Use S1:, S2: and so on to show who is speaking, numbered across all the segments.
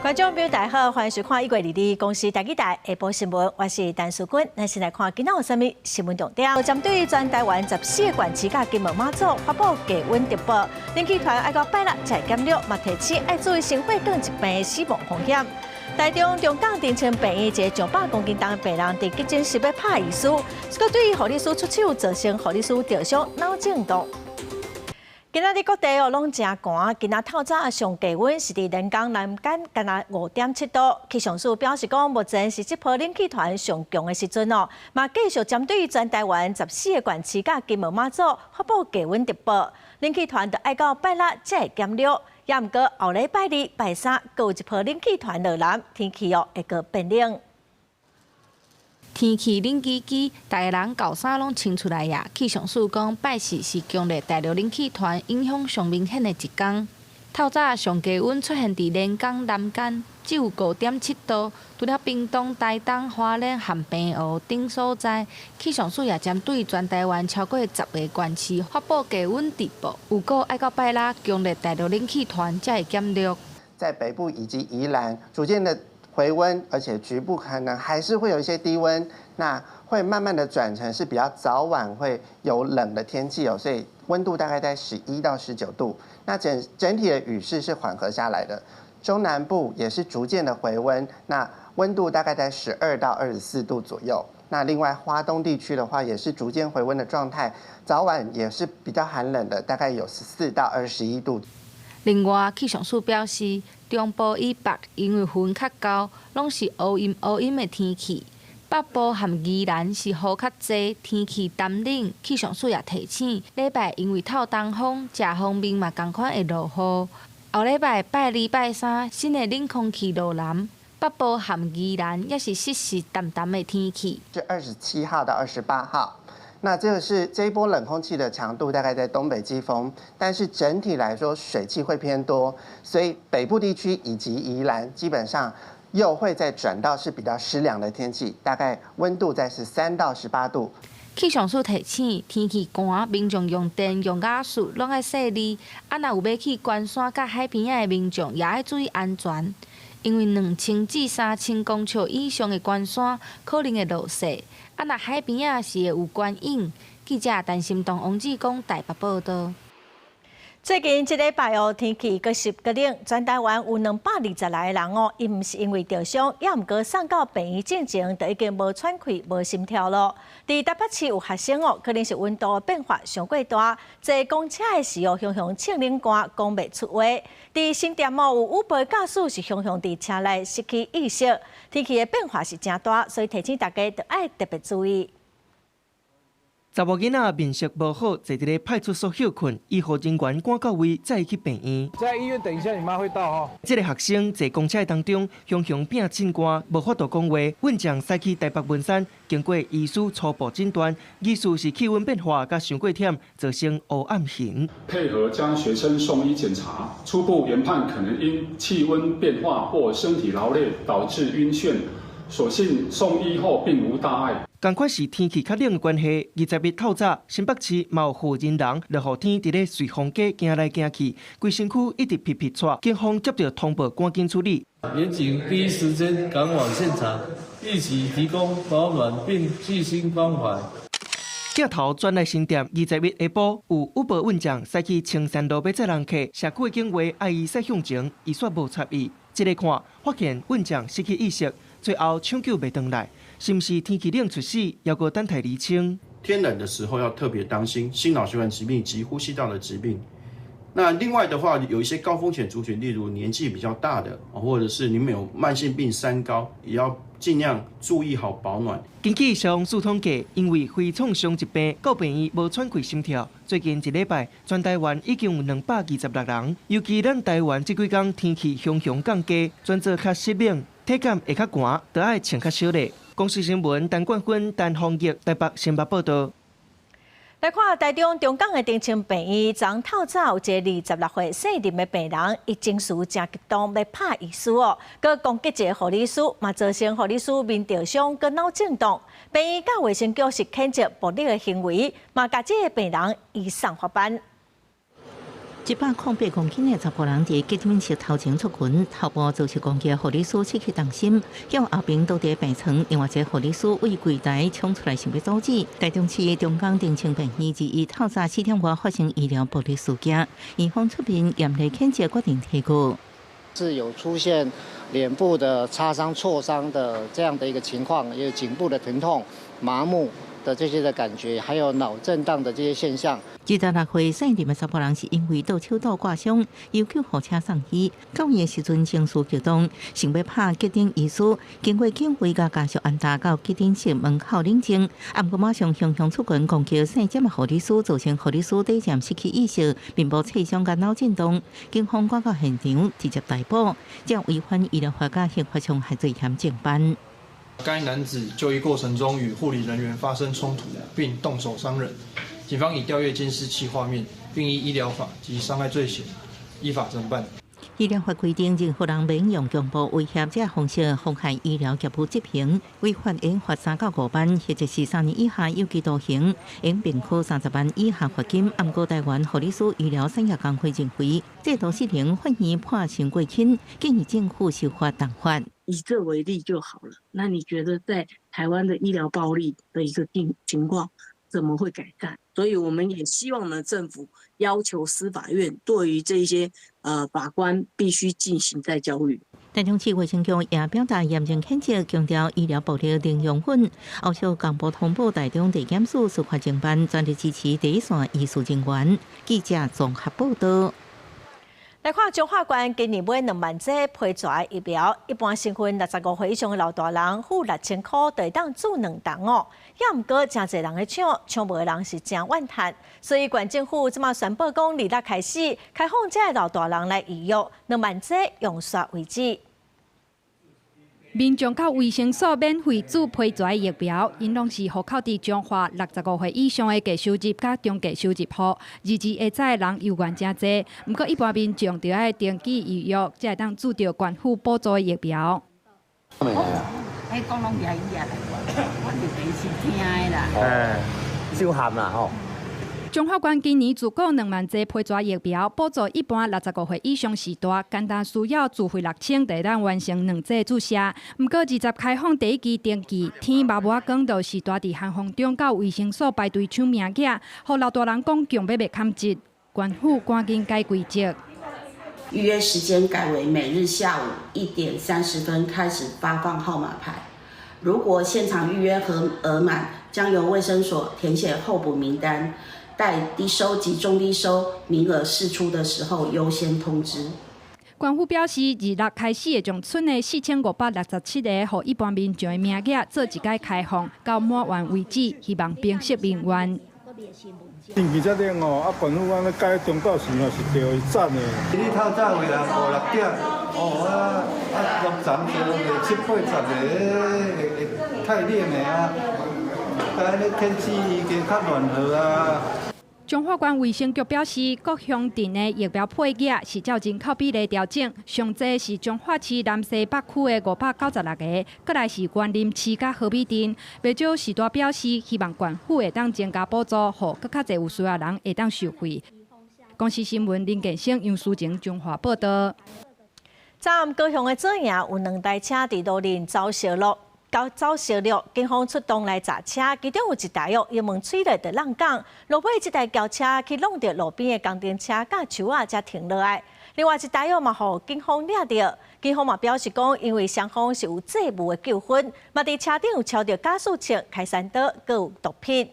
S1: 觀眾朋友大家好，歡迎收看一月二二公視台語台下晡新聞，我是陳淑君。咱先來看今仔有啥物新聞重點。針對全台灣14個縣市佮金門馬祖發布低溫特報，冷氣團愛到拜六才會減弱，嘛提醒愛注意心血管疾病的死亡風險。台中中港長青病院一个上百公斤重的病人佇急診室欲拍醫師，這個對護理師出手，造成護理師著傷腦震盪。今仔日各地哦攏誠寒，今仔透早上低溫是佇連江南竿干焦5.7度。氣象署表示講，目前是這波冷氣團上強的時陣哦，嘛繼續針對全台灣十四个縣市佮金門馬祖發布低溫特報。冷氣團著愛到拜六才會減弱，也毋過後禮拜二、拜三，閣有一波冷氣團落南，天氣哦會閣變冷。
S2: 天氣冷吱吱，逐个人厚衫攏穿出來呀。氣象署講，拜四是強烈大陸冷氣團影響上明顯的一天。透早上低溫出現佇連江南竿，只有5.7度。除了屏東、台東、花蓮和澎湖等所在，氣象署也針對全台灣超過十个縣市發布低溫特報。預告愛到拜六，強烈大陸冷氣團才會減弱。
S3: 在北部以及宜蘭，逐漸的回溫，而且局部可能還是會有一些低溫，那會慢慢的轉成是比較早晚會有冷的天氣哦，所以溫度大概在11到19度。那整整體的雨勢是緩和下來的，中南部也是逐漸的回溫，那溫度大概在12到24度左右。那另外花東地區的話，也是逐漸回溫的狀態，早晚也是比較寒冷的，大概有14到21度。
S2: 另外，氣象署表示，中部以北因為雲較厚，攏是烏陰烏陰的天氣。北部和宜蘭是雨較濟，天氣乾冷。氣象署也提醒，禮拜因為透東風，食方面嘛仝款會落雨。後禮拜拜二拜三，新的冷空氣落南，北部和宜蘭也是濕濕澹澹的天氣。
S3: 是27號到28號。那這個是這一波冷空氣的強度大概在東北季風，但是整體來說水汽會偏多，所以北部地區以及宜蘭基本上又會再轉到是比較濕涼的天氣，大概溫度在13到18度。
S2: 氣象署提醒，天氣寒，民眾用電用瓦斯攏愛細膩，啊，若有欲去關山佮海邊仔的民眾也愛注意安全，因為2000至3000公尺以上的關山可能會落雪。啊，若海邊仔是會有懸湧。記者陳心東、王志剛台北報道。
S1: 最近這禮拜哦，天氣閣濕閣冷，全台灣有226個人哦，伊毋是因為著傷，也毋過送到病院進前，就已經無喘氣、無心跳咯。佇台北市有學生哦，可能是溫度變化傷過大，坐公車的時候，雄雄衝冷汗，講袂出話。佇新店哦，有 Uber 駕駛是雄雄佇車內失去意識，天氣的變化是誠大，所以提醒大家著愛特別注意。
S4: 查某囡仔面色無好，坐佇咧派出所歇睏，醫護人員趕到位，載伊去病院。
S5: 在醫院等一下，你媽會到吼。
S4: 這个學生坐公車當中，雄雄拚凊汗，無法度講話。運將駛去台北文山，經過醫師初步診斷，疑似是氣溫變化佮傷過忝，造成烏暗眩。
S6: 配合將學生送醫檢查，初步研判可能因氣溫變化或身體勞累導致暈眩，所幸送醫後並無大礙。
S4: 仝款是天氣較冷的關係，20日透早，新北市嘛有婦人人落雨天佇咧瑞芳街行來行去，規身軀一直皮皮掣，警方接著通報趕緊處理。
S7: 員警第一時間趕往現場，一起提供保暖並細心關懷。
S4: 鏡頭轉來新店，20日下晡有 Uber 運將駛去青山路欲載人客，社區的警衛愛伊駛向前，伊煞無插伊。這个看，發現運將失去意識，最後搶救袂轉來。是毋是天氣冷猝死？猶閣等待釐清。
S8: 天冷的時候要特別當心心腦血管疾病及呼吸道的疾病。那另外的話，有一些高風險族群，例如年紀比較大的，或者是你們有慢性病三高，也要盡量注意好保暖。
S4: 根據消防署統計，因為非創傷疾病到病院無喘氣心跳，最近一禮拜全台灣已經有226人。尤其咱台灣這幾工天氣雄雄降低，轉做較濕冷，體感會較寒，著愛穿較少咧。公視新聞陳冠芬、陳鳳玉台北新北報道。
S1: 來看台中中港的長青病院，昨透早有一个26歲姓林的病人，伊情緒誠激動，欲拍醫師哦，閣攻擊一个護理師，嘛造成護理師面著傷，閣腦震盪。病院佮衛生局是譴責暴力的行為，嘛共這个病人移送法辦。
S9: 108公斤的查埔人佇急診室頭前出拳，頭部遭受攻擊，護理師失去重心，向後爿倒佇病床。另外一个護理師為櫃台衝出來想欲阻止。台中市中港長青病院21透早4點外發生醫療暴力事件，院方出面嚴厲譴責，決定提告。
S10: 是有出現臉部的擦傷、挫傷的這樣的一個情況，也有頸部的疼痛、麻木的這些的感覺，還有腦震盪的這些現象。
S9: 26歲姓林的查埔人是因為倒手刀割傷，由救護車送醫。到院的時陣情緒激動，想欲拍急診醫師，經過警衛佮家屬按沓到急診室門口冷靜，毋過馬上雄雄出拳攻擊姓詹的護理師，造成護理師短暫失去意識，面部挫傷佮腦震盪。警方趕到現場直接逮捕，這違反醫療法佮刑法傷害罪嫌偵辦。
S11: 該男子就醫過程中與護理人員發生衝突，並動手傷人。警方已調閱監視器畫面，並依醫療法及傷害罪嫌依法偵辦。
S9: 醫療法規定，任何人免用強暴威脅這方式妨害醫療業務執行，違法應罰3到5萬，或者是3年以下有期徒刑，應併科30萬以下罰金。毋過台灣護理師醫療產業工會認為，制度失靈，法院判傷過輕，建議政府修法重罰。
S12: 以這為例就好了。那你覺得在台灣的醫療暴力的一個情況，怎麼會改善？所以我們也希望呢，政府要求司法院對於這些法官必須進行再教育。
S9: 台中市衛生局也表達嚴正譴責，強調醫療暴力零容忍。後續公布通報台中地檢署司法偵辦，全力支持第一線醫事人員。記者綜合報道。
S1: 來看彰化縣今年買2萬劑批跩疫苗，一般身份65歲以上的老大人付6000箍，就會當注兩針哦。也毋過誠濟人咧搶，搶無的人是誠怨嘆。所以縣政府這馬宣布講，26開始開放這个老大人來預約，2萬劑用刷為止。
S13: 民眾到衛生所免費注批跩疫苗，𪜶攏是戶口佇彰化65歲以上的低收入佮中低收入戶，二二會知的人猶原誠濟。毋過一般民眾著愛登記預約，才會當注著縣府補助的疫苗。
S14: 彼講攏遐伊來，我就第一次聽的啦。
S15: 哎，少喊啦吼。
S13: 彰化縣今年自購2萬劑批跩疫苗，補助一般65歲以上序大，簡單需要自費6000，就會當完成兩劑注射。毋過20開放第一期登記，天嘛無光，就序大佇寒風中到衛生所排隊搶名額，予老大人講強欲袂堪折，縣府趕緊改規則。
S16: 預約時間改為每日下午1點30分開始發放號碼牌。如果現場預約額額滿，將由衛生所填寫候補名單。待低收及中低收名額釋出的時候，優先通知。
S13: 縣府表示，26開始會將賰的4567個予一般民眾的名額做一擺開放，到滿員為止，希望平息民怨。
S5: 天氣遮冷哦，啊，縣府按呢改中晝時嘛是對，是讚的。
S17: 你透早的人五六點，哦啊啊，六層就七八十個，會會太冷的啊。啊，呢天氣已經較暖和啊。
S13: 彰化縣衛生局表示，各鄉鎮的疫苗配額是照人口比例調整，上濟是彰化市南西北區的596個，閣來是員林市佮和美鎮。袂少序大表示，希望縣府會當增加補助，予閣較濟有需要人會當受惠。公視新聞林建生、楊淑晴彰化報道。
S1: 昨暗高雄的左營有兩台車佇路面走燒落。交走燒了，警方出動來查車，其中有一台哦，油門吹落就挵港，路尾這台轎車去挵著路邊的工程車佮樹仔才停落來。另外一台哦嘛，予警方掠著，警方嘛表示講，因為雙方是有債務的糾紛，嘛佇車頂有抄著加速槍、開山刀，閣有毒品。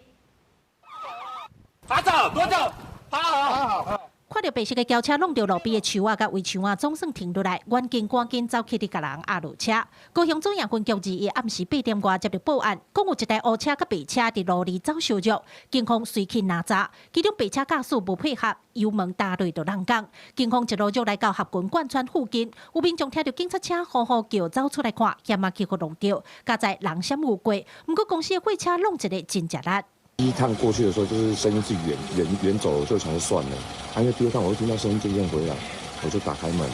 S18: 爬走，多走，趴好。好。
S19: 看著白色的轎車挵著路邊的樹仔佮圍牆仔，總算停落來，員警趕緊走去佇共人壓落車。高雄左營分局21暗時8點外接著報案，講有一台烏車佮白車佇路裡走燒著，警方隨去攔查，其中白車駕駛無配合，油門踏落就挵港。警方一路就來到合群貫穿附近，有民眾聽著警察車呼呼叫，走出來看，險仔去予挵著，佳哉人閃有過，毋過公司的貨車挵一个真吃力。
S20: 第一趟過去的時候，就是聲音是遠遠遠走，就想說算了。啊，因為第二趟我會聽到聲音漸漸回來，我就打開門，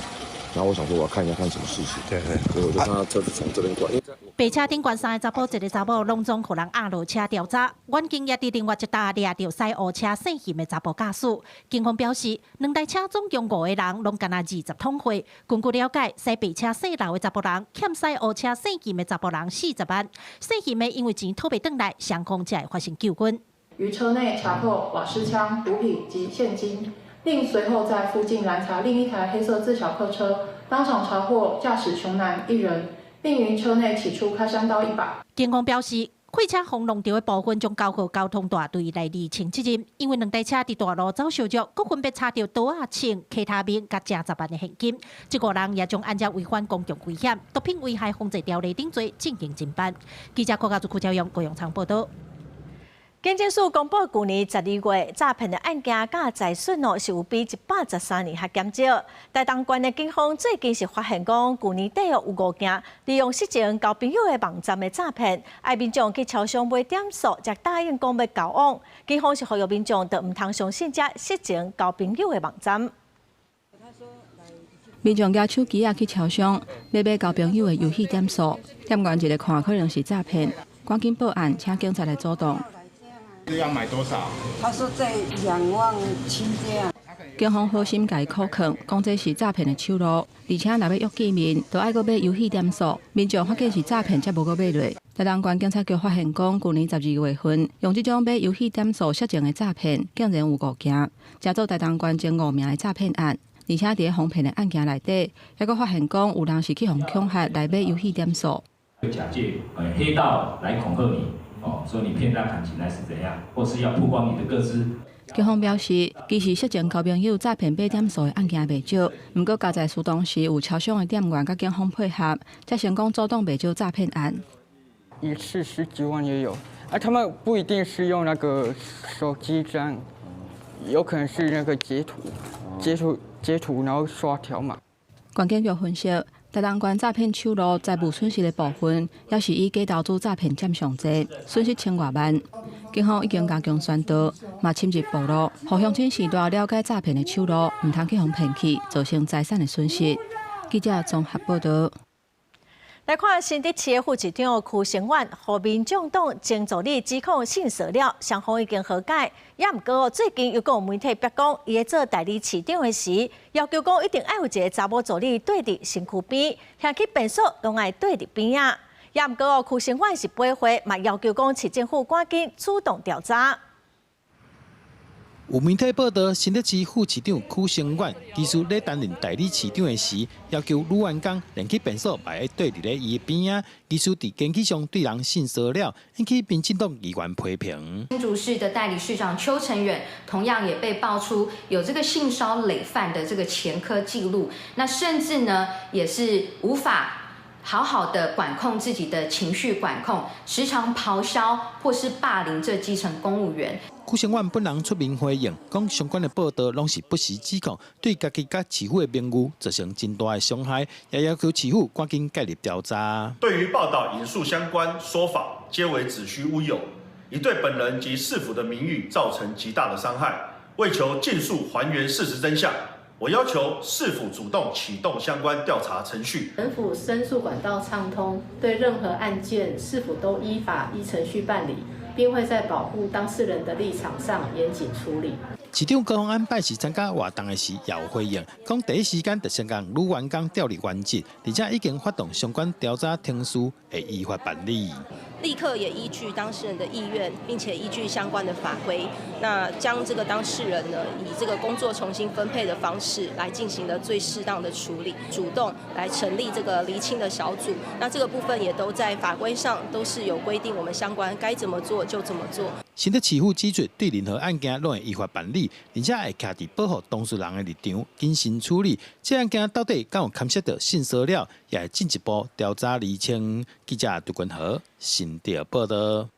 S20: 然後我想說我要看一下看什麼事情，對對，所以我就看到車子從這邊過來。
S19: 白車頂懸三个查埔，一个查某攏總予人壓落車調查，遠景也佇另外一搭掠著駛烏車性侵的查埔駕駛。警方表示，兩台車總共五个人，攏干焦20通歲。根據了解，駛白車姓劉的查埔人欠駛烏車性侵的查埔人40萬，性侵的因為錢討袂轉來，雙方才會發生糾紛。
S21: 於車內查獲瓦斯槍、毒品及現金，另隨後在附近攔查另一台黑色自小客車，當場查獲駕駛窮男一人，並於車內取出開山刀一把。
S19: 警方表示，貨車予弄著的部分將交予交通大隊來釐清責任，因為兩台車佇大路走相著，閣分別查著刀仔槍、K他命佮成十萬的現金。這五人也將按照違反公共危險、毒品危害防制條例等罪進行偵辦。記者郭家祖、邱朝陽、高永昌報道。
S1: 警政署公布，舊年12月詐騙的案件佮財損哦，是有比113年較減少。台東縣的警方最近是發現講，舊年底哦有五件利用失情交朋友的網站的詐騙，愛民眾去超商買點數，才答應講欲交往。警方是呼籲民眾著毋通相信這失情交朋友的網站。
S22: 民眾舉手機仔去超商欲買交朋友的遊戲點數，店員一个看可能是詐騙，趕緊報案，請警察來阻擋。
S23: 要買多少？
S24: 他說在2萬7這樣。
S22: 警方好心共伊苦勸，講這是詐騙的手路，而且若欲約見面，就愛閣買遊戲點數。民眾發現是詐騙，才無閣買落。台東縣警察局發現講，舊年12月份用這種買遊戲點數設情的詐騙，竟然有五件，成做台東縣前五名的詐騙案。而且佇咧防騙的案件內底，猶閣發現講有人是去予恐嚇來買遊戲點數。
S25: 假借黑道來恐嚇你。哦，說你騙他感情還是怎樣，或是要曝光你的個資。
S22: 警方表示，其實涉嫌交朋友詐騙買點數的案件袂少，毋過佳哉事當時有超商的店員佮警方配合，才成功阻擋袂少詐騙案。
S26: 一次十幾萬也有，啊，他們不一定是用那個手機這樣，有可能是那個截圖、截圖、截圖，然後刷條碼。
S22: 縣警局分析，台東縣詐騙手路財務損失的部分，也是以假投資詐騙佔上濟，損失千外萬。警方已經加強宣導，嘛深入暴露，予鄉親序大了解詐騙的手路，毋通去予騙去，造成財產的損失。記者綜合報道。
S1: 來看新竹市的副市長邱成遠，予民眾黨前助理指控性騷擾，雙方已經和解。也毋過最近又閣有媒體爆講，伊咧做代理市長的時，要求講一定愛有一个查某助理綴佇身軀邊，行去便所攏愛綴佇邊仔。也毋過邱成遠是駁回，嘛要求講市政府趕緊主動調查。
S27: 有媒體報道，新竹市副市長許成遠其實咧擔任代理市長的時，要求女員工連去便所嘛愛綴佇咧伊的邊仔，疑似佇言語上對人性騷擾，引起民進黨議員批評。
S28: 新竹市的代理市長邱成遠同樣也被爆出有這個性騷累犯的這個前科記錄，那甚至呢也是無法好好的管控自己的情緒管控，時常咆哮或是霸凌這基層公務員。
S27: 許成遠本人出面回應，講相關的報道攏是不實指控，對家己佮市府的名譽造成真大的傷害，也要求市府趕緊介入調查。
S29: 對於報道引述相關說法，皆為子虛烏有，已對本人及市府的名譽造成極大的傷害。為求盡速還原事實真相，我要求市府主動啟動相關調查程序。
S30: 本府申訴管道暢通，對任何案件，市府都依法依程序辦理，並會在保護當事人的立場上嚴謹處理。
S27: 市長高虹安拜四參加活動的時，也有回應，講第一時間就先共女員工調離原職，而且已經發動相關調查程序，會依法辦理。
S31: 立刻也依據當事人的意願，並且依據相關的法規，那將這個當事人呢，以這個工作重新分配的方式來進行了最適當的處理，主動來成立這個釐清的小組。那這個部分也都在法規上都是有規定，我們相關該怎麼做就怎麼做。
S27: 新竹市府指出，對任何案件攏會依法辦理，而且會徛佇保護當事人的立場，謹慎處理。這案件到底敢有牽涉著性騷擾，也會進一步調查釐清。記者杜君和新竹報道。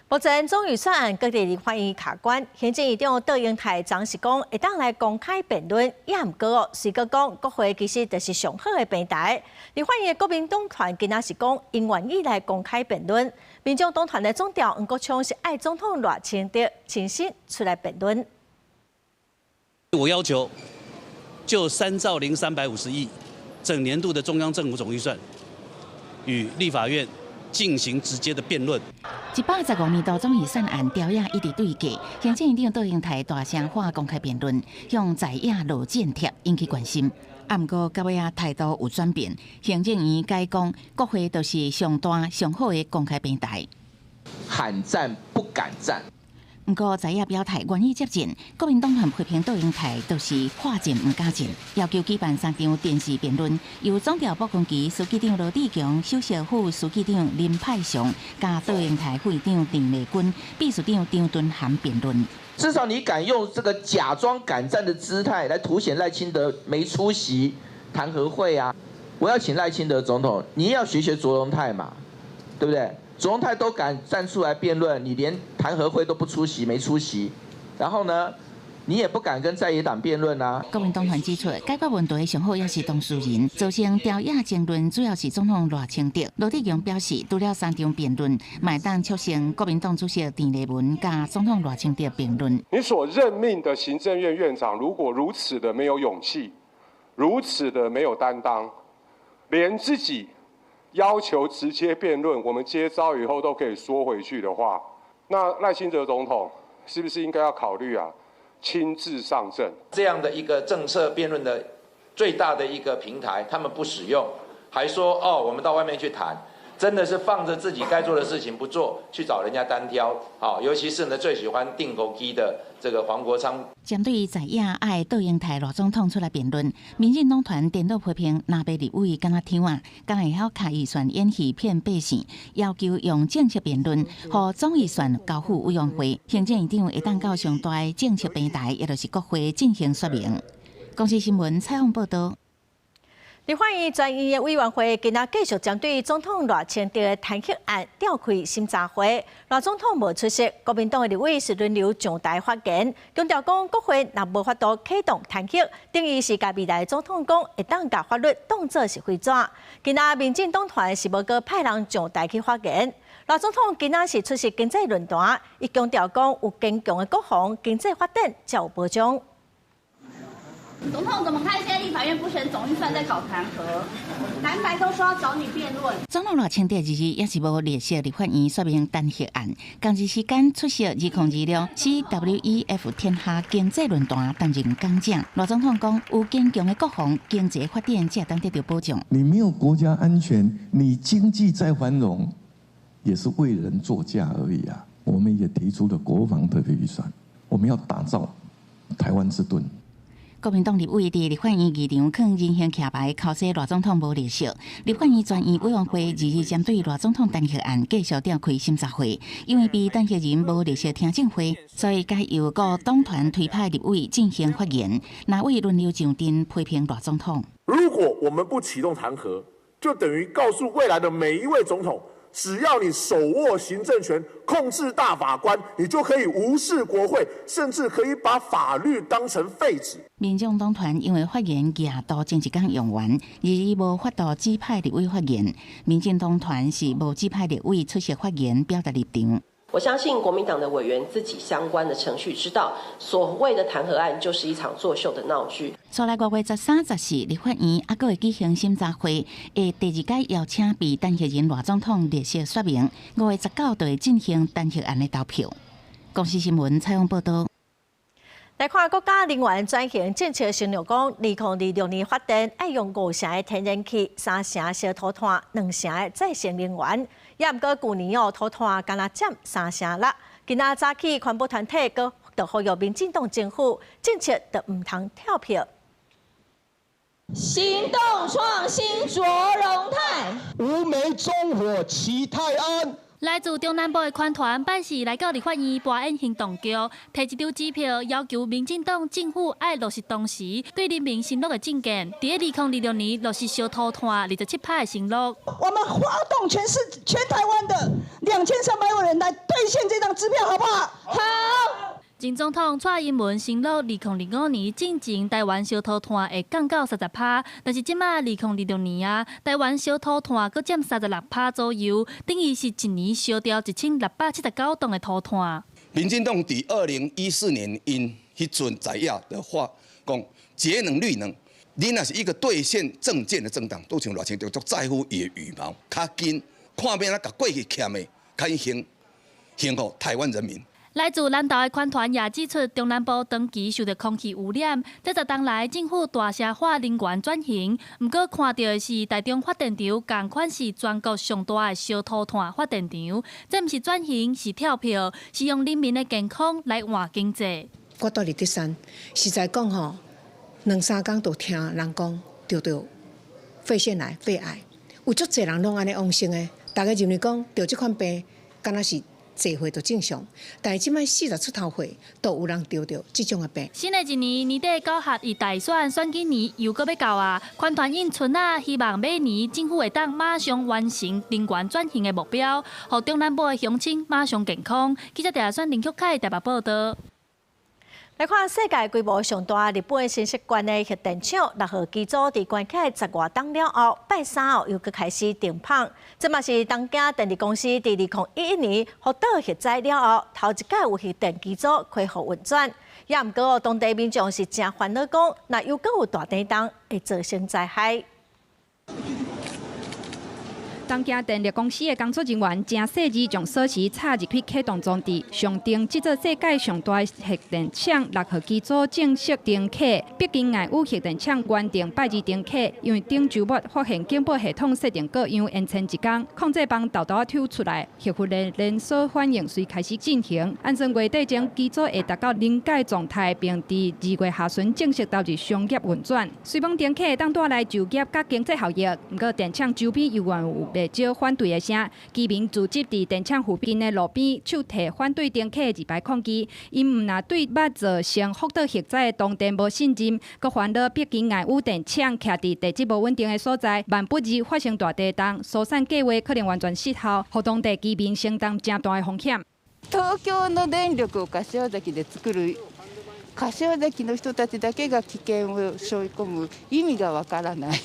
S1: 目前總預算案閣佇立法院卡關，行政院長卓榮泰昨是講會當來公開辯論，也毋過哦，隨閣講國會其實就是上好的平台。立法院的國民黨團今仔是講，𪜶願意來公開辯論。民眾黨團的總召黃國昌是愛總統賴清德親身出來辯論。
S32: 我要求就3兆零350億
S2: 整年度的中央政府總預算與立法院進行直接的辯論。
S3: 115年度總預算案朝野一直對決，行政院長杜英台大聲喊公開辯論，向在野落戰帖引起關心。啊，毋過到尾仔態度有轉變，行政院改講，國會就是上大上好的公開平台。
S4: 喊戰不敢戰。
S3: 毋過在野表態願意接戰，國民黨團批評杜英台就是喊戰毋敢戰，要求舉辦三場電視辯論，由總調卜坤琪、書記長羅智強、首席副書記長林派祥，佮杜英台副院長鄭麗君、秘書長張敦涵辯論。
S4: 至少你敢用這個假裝敢戰的姿態來凸顯賴清德沒出席彈劾會啊！我要請賴清德總統，你要學學卓榮泰嘛，對不對？卓榮泰都敢站出來辯論，你連彈劾會都不出席，沒出席，然後呢，你也不敢跟在野黨辯論啊。
S3: 國民黨團指出，解決問題上好也是當事人，造成朝野爭論主要是總統賴清德。羅智強表示，除了三場辯論，嘛會當促成國民黨主席鄭麗文佮總統賴清德辯論。
S6: 你所任命的行政院院長，如果如此的沒有勇氣，如此的沒有擔當，連自己要求直接辯論，我們接招以後都可以縮回去的話，那賴清德總統是不是應該要考慮啊，親自上陣？
S7: 這樣的一個政策辯論的最大的一個平台，他們不使用，還說哦，我們到外面去談，真的是放着自己該做的事情不做，去找人家單挑。好，尤其是呢最喜歡釘孤枝的這個黃國昌。
S3: 針對在野愛杜英台賴總統出來辯論，民進黨團顛倒批評藍白立委敢若聽啊，敢若會曉卡預算演戲騙百姓，要求用政策辯論，予總預算交付委員會，行政院長會當到上大的政策平台，也就是國會進行說明。公視新聞採訪報道。
S1: 立法院專院的委員會今仔繼續針對總統賴清德的彈劾案召開審查會，賴總統無出席，國民黨的立委是輪流上台發言，強調講國會若無法度啟動彈劾，等於是共未來總統講會當共法律當作是廢紙。今仔民進黨團是無閣派人上台去發言，賴總統今仔是出席經濟論壇，伊強調講有堅強的國防，經濟發展才有保障。
S8: 總統怎麼看？現在立法院不審總預算，在搞彈劾，藍白都說要找你辯論。
S3: 總統賴清德二日也是無列席立法院說明彈劾案，仝一時間出席2026 CWEF 天下經濟論壇擔任講者。賴總統講，有堅強的國防，經濟發展才會當得到保障。
S9: 你沒有國家安全，你經濟再繁榮，也是為人作嫁而已啊！我們也提出了國防特別預算，我們要打造台灣之盾。
S3: 國民黨立委佇立法院議場囥人形徛牌，口說賴總統無列席。立法院專院委員會二日針對賴總統彈劾案繼續召開審查會，因為被彈劾人無列席聽證會，所以改由各黨團推派立委進行發言，藍委輪流上陣批評賴總統。
S10: 如果我們不啟動彈劾，就等於告訴未來的每一位總統，只要你手握行政權，控制大法官，你就可以無視國會，甚至可以把法律當成廢紙。
S3: 民眾黨團因為發言額度前一工用完，二日無法度指派立委發言。民進黨團是無指派立委出席發言，表達立場。
S31: 我相信國民黨的委員自己相關的程序知道，所謂的彈劾案就是一場作秀的鬧劇。
S3: 所來5月13、14，立法院猶閣會舉行審查會，會第二擺邀請被彈劾人賴總統列席說明。5月19就會進行彈劾案的投票。公視新聞採訪報道。
S1: 來看國家能源轉型政策承諾講，2026年發電愛用五成的天然氣、三成燒塗炭、2成的再生能源。也毋過舊年哦，塗炭干焦佔3成6。今仔早起環保團體閣就呼籲民進黨政府政策就毋通跳票。
S11: 行動創新卓榮泰，
S12: 無煤縱火齊泰安。
S14: 來自中南部的環團，拜四來到立法院跋演行動局，提一張支票，要求民進黨政府愛落實當時對人民承諾的政見，佇咧2026年落實燒塗炭27%的承諾。
S32: 我們發動全市全台灣的2300萬人來兌現這張支票，好不好？
S14: 好。前總統蔡英文承諾，2025年進前台灣燒塗炭會降到30%，但是這馬2026年啊，台灣燒塗炭閣佔36%左右，等於是一年燒掉1679噸的塗炭。
S33: 民進黨佇2014年𪜶彼陣在野的話講節能綠能，
S5: 你若是一個兌現政見的政黨，都像賴清德足在乎伊的羽毛，較緊看欲按怎共過去欠的，較緊還還予台灣人民。
S14: 來自南投的環團也指出，中南部長期受著空氣汙染，這十冬來政府大聲喊能源轉型，毋過看著的是台中發電廠仝款是全國上大的燒塗炭發電廠，這毋是轉型，是跳票，是用人民的健康來換經濟。
S13: 我蹛佇竹山，實在講吼，兩三工就聽人講著著肺腺癌、肺癌，有足濟人攏按呢往生的，大家認為講著這款病，敢若是濟歲就正常，但是這擺40出頭歲都有人著著這種的病。
S14: 新的一年年底九合一大選選舉年又閣欲到啊！環團應春仔希望明年政府會當馬上完成能源轉型的目標，予中南部的鄉親馬上健康。記者鄭選林旭凱台北報導。
S1: 來看世界規模上大日本新潟縣的核電廠六號機組佇關起10外冬了後，拜三哦又閣開始停麭。這嘛是東京電力公司佇2011年福島核災了後，頭一擺有核電機組恢復運轉。也毋過哦，當地民眾是誠煩惱，講若又閣有大地動，會造成災害。
S15: 東京電力公司的工作人員誠細緻將鎖匙插入去啟動裝置，上定這座世界上大核電廠六號機組正式重啟。北京愛宇核電廠原定拜二重啟，因為頂週末發現警報系統設定過樣，延遲一工，控制棒沓沓仔抽出來，核辐射連鎖反應隨開始進行。按算月底前機組會達到臨界狀態，並佇2月下旬正式投入商業運轉。雖罔重啟會當帶來就業佮經濟效益，毋過電廠周邊猶原有袂少反對的聲，居民聚集佇電廠附近的路邊，手提反對重啟的字牌抗議。𪜶毋但對捌造成福島核災的東電無信任，閣煩惱北京愛宇電廠徛佇地質無穩定的所在，萬不二發生大地動，疏散計劃可能完全失效，予當地居民承擔誠大的風險。
S16: 東京の電力を柏崎で作る柏崎の人たちだけが危険を背負い込む意味がわからない。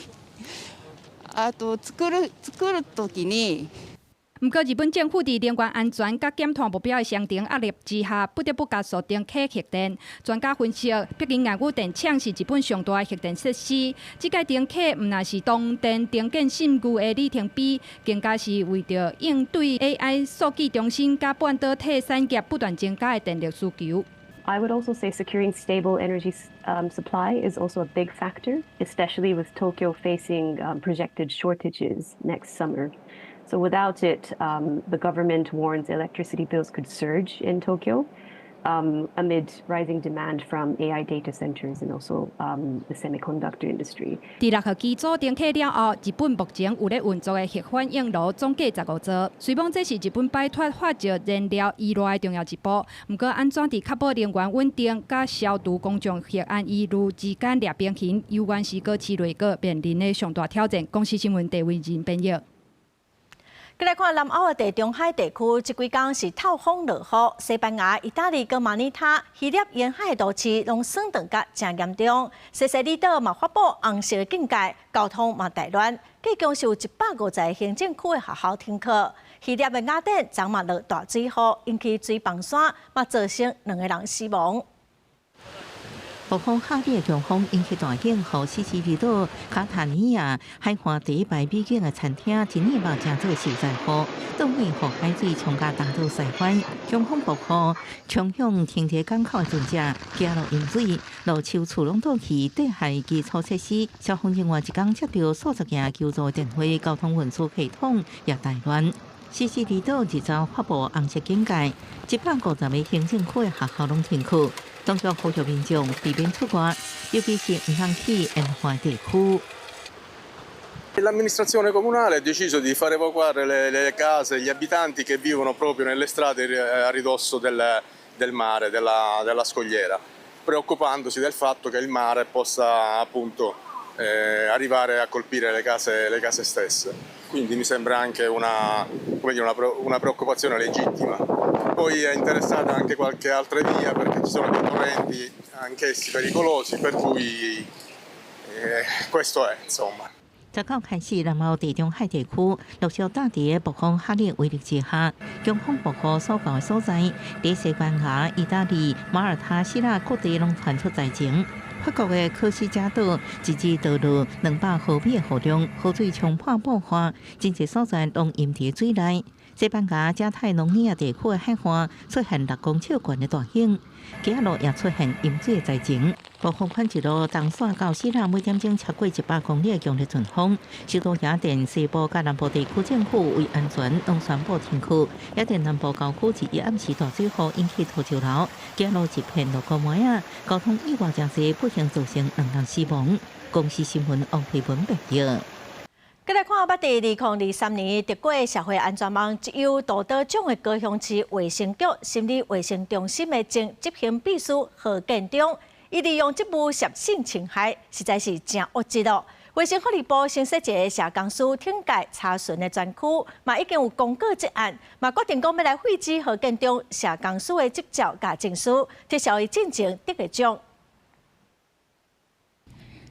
S16: あと作る作る時に。
S15: 毋過，日本政府佇能源安全佮減碳目標的雙重壓力之下，不得不加速重啟核電。專家分析，北京愛宇電廠是日本上大的核電設施，這擺重啟毋但是東電重建信譽的里程碑，更加是為著應對 AI 數據中心佮半導體產業不斷增加的電力需求。
S17: I would also say securing stable energy supply is also a big factor, especially with Tokyo facing projected shortages next summer. So without it, the government warns electricity bills could surge in Tokyo amid rising demand from AI data centers and also the semiconductor industry.
S15: 佇六號機組重啟了後，日本目前有咧運作的核反應爐總計15座。雖罔這是日本擺脫化石燃料依賴的重要一步，毋過按怎佇確保能源穩定佮消除公眾核安疑慮之間掠平衡，猶原是高市內閣面臨的上大挑戰。公視新聞鄭惟仁編譯。
S1: 閣來看南歐的地中海地區，這幾工是透風落雨。西班牙、意大利、佮馬爾他、希臘沿海的都市攏損斷甲誠嚴重。西西里島嘛發布紅色警戒，交通嘛大亂。計共是有150個行政區的學校停課。希臘的雅典昨嘛落大水雨，引起水崩山，嘛造成兩個人死亡。
S3: 暴風哈利的強風引起大雨，予西西里島卡塔尼亞海岸第一排美景的餐廳，一年嘛誠做受災戶，當面予海水衝甲東倒西翻。強風暴雨衝向停佇港口的船隻，加落淹水，路樹厝攏倒去，地下基礎設施。消防人員一工接著數十件求助電話，交通運輸系統也大亂。西西里島二晝發布紅色警戒，150個行政區的學校攏停課。當局呼籲民眾避免出外，尤其是毋通去沿海地區。
S6: L'amministrazione comunale ha deciso di far evacuare le case, gli abitanti che vivono proprio nelle strade a ridosso del mare, della scogliera, preoccupandosi del fatto che il mare possa appunto arrivare a colpire le case stesse. Quindi mi sembra anche come dire, una preoccupazione legittima. Poi è interessata anche qualche altra via perché ci sono dei torrenti anch'essi pericolosi, per cui questo è, insomma.
S3: 19開始，南歐地中海地區陸續打佇暴風哈利威力之下，強風暴雨所到的所在，佇西班牙、意大利、馬耳他、希臘各地攏傳出災情。法國的科西嘉島一日落落200毫米的雨量，河水衝破布岸，真濟所在攏淹佇水內。西班牙加泰隆尼亞地區的海岸出現6公尺懸的大湧，街仔路也出現淹水的災情。暴風圈一路東徙到希臘，每點鐘超過100公里的強烈陣風。首都雅典西部佮南部地區政府為安全，攏宣布停課。雅典南部郊區一暗時大水雨引起土石流，街路一片落雨糜仔，交通意外誠濟，不幸造成兩人死亡。公視新聞王慧文報導。
S1: 繼來看，捌佇2023年得過社會安全網績優督導獎的高雄市衛生局心理衛生中心的前執行秘書何建中，伊利用職務涉性侵害，實在是誠惡質咯。衛生福利部新設一个社工師懲戒查詢的專區，嘛已經有公告這案，嘛決定講欲來廢止何建中社工師的執照佮證書，撤銷伊進前得的獎。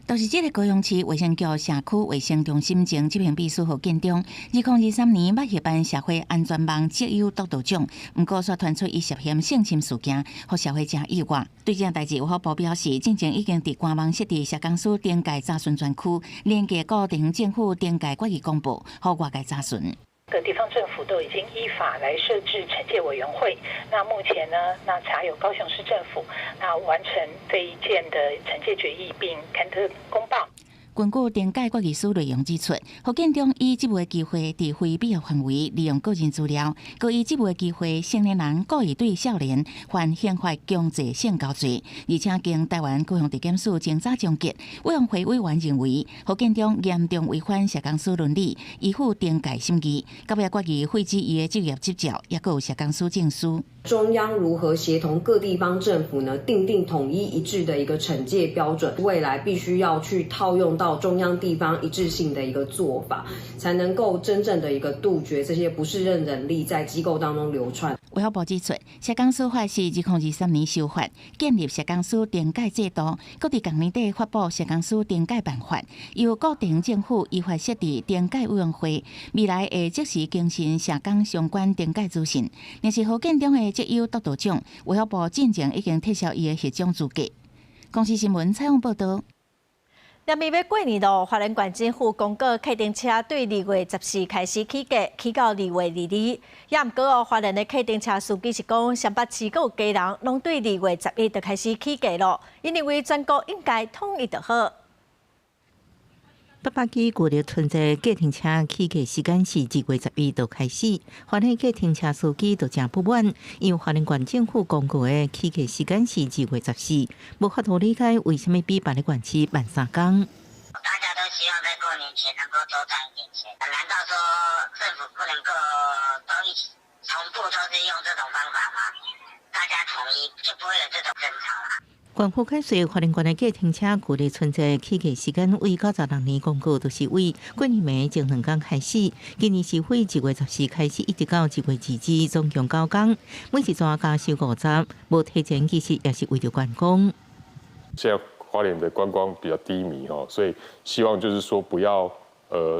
S3: 就是這个高雄市衛生局社區衛生中心前執行秘書何建中，2023年捌獲頒社會安全網績優督導獎，毋過煞傳出伊涉嫌性侵事件，予社會誠意外。對這件代誌，衛福部表示，進前已經佇官網設置社工師懲戒查詢專區，連結各地方政府懲戒決議公報，予外界查詢。
S18: 各地方政府都已經依法來設置懲戒委員會。那目前呢，那查有高雄市政府，那完成這一件的懲戒決議並刊登公報。
S3: 根據懲戒決議書內容指出，何建中以職務的機會，佇非必要範圍利用個人資料，閣以職務的機會，成年人故意對少年犯刑法強制性交罪，而且經台灣高雄地檢署偵查終結，委員會委員認為何建中嚴重違反社工師倫理，依附懲戒審議，到尾決議廢止伊的職業執照，抑閣有社工師證書。
S19: 中央如何協同各地方政府呢？訂定統一一致的一個懲戒標準，未來必須要去套用到中央地方一致性的一個做法，才能夠真正的一個杜絕這些不適任人力在機構當中流竄。
S3: 衛福部指出，社工師法是2023年修法，建立社工師懲戒制度，閣佇仝年底發布社工師懲戒辦法，由各地方政府依法設置懲戒委員會，未來會即時更新社工相關懲戒資訊。若是何建中的績優督導獎，衛福部進前已經撤銷伊的獲獎資格。公視新聞採訪報導。
S1: 明仔欲過年咯，花蓮縣政府公告客運車對2月14開始起價，起到2月22。也毋過哦，花蓮的客運車司機是講，雙北市閣有基隆攏對2月11就開始起價咯。𪜶認為全國應該統一就好。
S3: 北北基舊曆春節計程車起價時間是2月11就開始，花蓮計程車司機就誠不滿，因為花蓮縣政府公告的起價時間是2月14，無法度理解為啥物比別个縣市慢3工。
S20: 大家都希望在過年前能夠多賺一點錢，難道說政府不能夠都一起同步都是用這種方法嗎？大家統一就不會有這種爭吵啦。
S3: 縣府解釋，花蓮縣的計程車舊曆春節起價時間為96年公告，就是為過年暝前2工開始。今年是會2月14開始，一直到2月22，總共9工，每一逝加收50，無提前其實也是為著觀光。
S6: 現在花蓮的觀光比較低迷哦，所以希望就是說不要，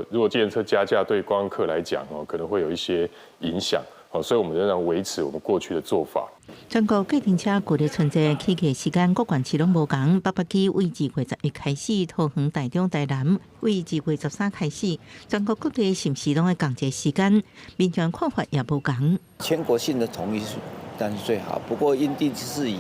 S6: 如果計程車加價對觀光客來講哦，可能會有一些影響。所以，我們仍然維持我們過去的做法。
S3: 全國計程車舊曆春節起價時間，各縣市攏無仝。北北基為2月11開始，桃園、台中、台南為2月13開始，全國各地是毋是攏愛仝一個時間？民眾看法也無仝。
S21: 全國性的統一是當然是最好，不過因地制宜，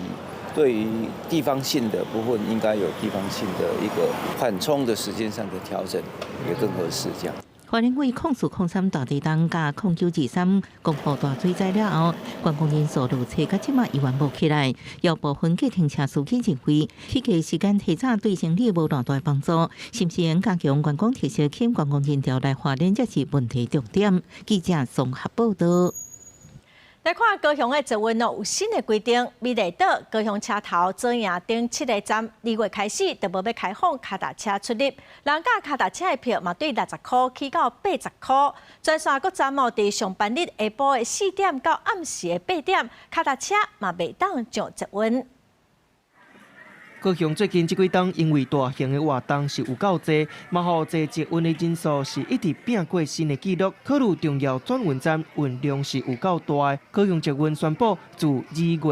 S21: 對於地方性的部分，應該有地方性的一個緩衝的時間上的調整，也更合適這樣。
S3: 花蓮為04/03大地震佮09/23光復大水災了後，觀光人數落冊，到這馬猶原無起來。有部分計程車司機認為，起價時間提早對生意無偌大幫助，是毋是應加強觀光特色，吸引觀光人潮來花蓮，才是問題重點。記者綜合報導。
S1: 來看高雄的捷運哦，有新的規定，美麗島、高雄車頭、左營等七个站，2月開始就無欲開放跤踏車出入，人佮跤踏車的票嘛，對60箍起到80箍。全線各站哦，佇上班日下晡的4點到暗時的8點，跤踏車嘛袂當上捷運。
S22: 高雄最近這幾冬，因為大型的活動是有夠濟，嘛予坐捷運的人數是一直拚過新的紀錄。考慮重要轉運站運量是有夠大的，高雄捷運宣布自2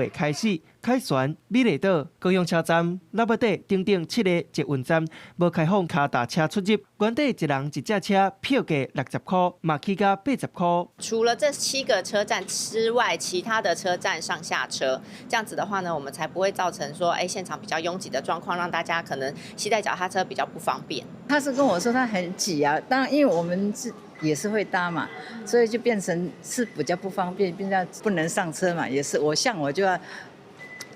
S22: 月開始，凱旋、美麗島、高雄車站、喇叭底等等七个捷運站無開放跤踏車出入，原底一人一隻車票價60箍，嘛起價80箍。
S2: 除了這七個車站之外，其他的車站上下車，這樣子的話呢，我們才不會造成說，現場比較擁擠的狀況，讓大家可能攜帶腳踏車比較不方便。
S4: 他是跟我說他很擠啊，當然因為我們是也是會搭嘛，所以就變成是比較不方便，變成不能上車嘛，也是我像我就要